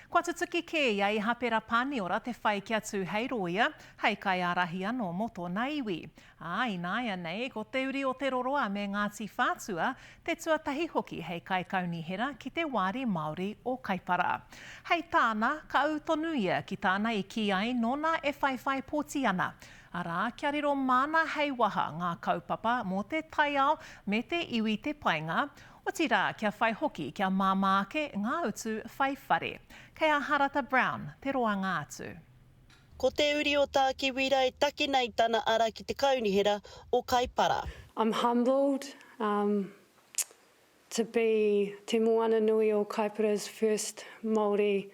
Kua tutuki kē i a Ihapera Paniora te whai kia tū hei rōia, hei kaiārahi anō mō tōna iwi. Ā, ināianei, ko te uri o Te Roroa me Ngāti Whātua, te tuatahi hoki hei kaikaunihera ki te Wāri Māori o Kaipara. Hei tāna, ka ū tonu ia ki tāna i kī ai nōna e whaiwhai pōti ana, arā, kia riro māna hei waha ngā kaupapa mō te taiao me te iwi te painga, otirā kia whai hoki kia māmā ake ngā utu whai whare. Kei a Harata Brown te roanga atu. Ko te uri o Tākiwira e taki nei tana ara ki te kaunihera o Kaipara. I'm humbled um to be Te Moananui o Kaipara's first Māori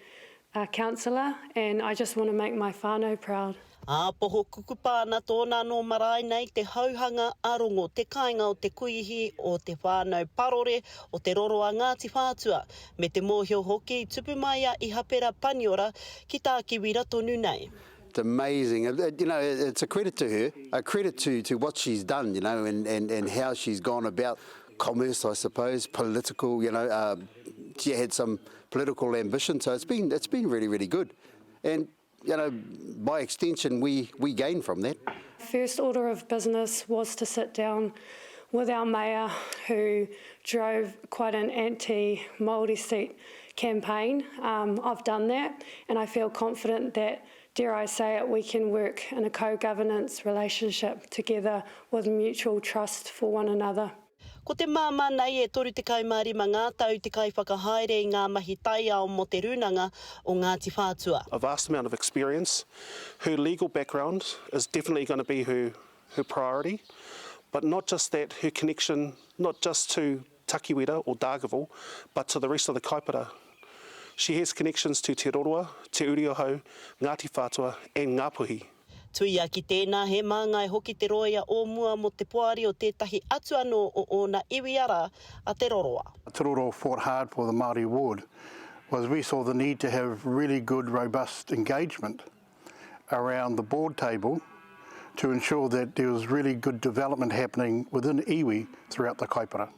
councillor and I just want to make my whānau proud. Ā, poho kukupa ana tōna anō marae nei te hauhanga a Rongo, te kāinga o te kuihi o te whānau Parore o Te Roroa Ngāti Whātua, me te mōhio hoki i tupu mai a Ihapera Paniora ki Tākiwira tonu nei. It's amazing, you know, it's a credit to her, a credit to, to what she's done, you know, and, and, and how she's gone about commerce, I suppose, political, you know, uh, she had some political ambition, so it's been, it's been really, really good. And you know, by extension, we, we gain from that. First order of business was to sit down with our mayor who drove quite an anti-Māori seat campaign. Um, I've done that and I feel confident that, dare I say it, we can work in a co-governance relationship together with mutual trust for one another. Ko te māmā nei e 35 ngā tau te kaiwhakahaere i ngā mahi taiao mō Te Rūnanga o Ngāti Whātua. A vast amount of experience, her legal background is definitely going to be her her priority, but not just that, her connection not just to Takiwira or Dargaville, but to the rest of the Kaipara. She has connections to Te Roroa, Te Uri-o-Hau, Ngāti Whātua and Ngāpuhi. Tuia ki tēnā, he māngai hoki te rōia o mua mō te poari o tētahi atu anō o ōna iwi arā, a Te Roroa. Te Roroa fought hard for the Māori ward was we saw the need to have really good robust engagement around the board table to ensure that there was really good development happening within iwi throughout the Kaipara.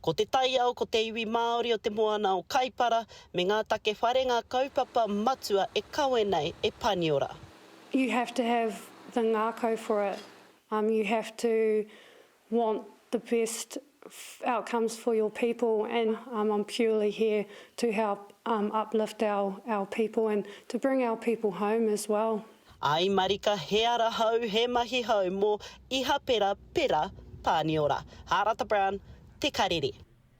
Ko te taiao, ko te iwi Māori o te moana o Kaipara me ngā take whare ngā kaupapa matua e kawe nei e Paniora. You have to have the ngākau for it, um you have to want the best outcomes for your people and um I'm purely here to help um uplift our our people and to bring our people home as well. Ai marika he ara hou, he mahi hou mō Ihapera Pera Pāniora. Hārata Brown, Te Karere.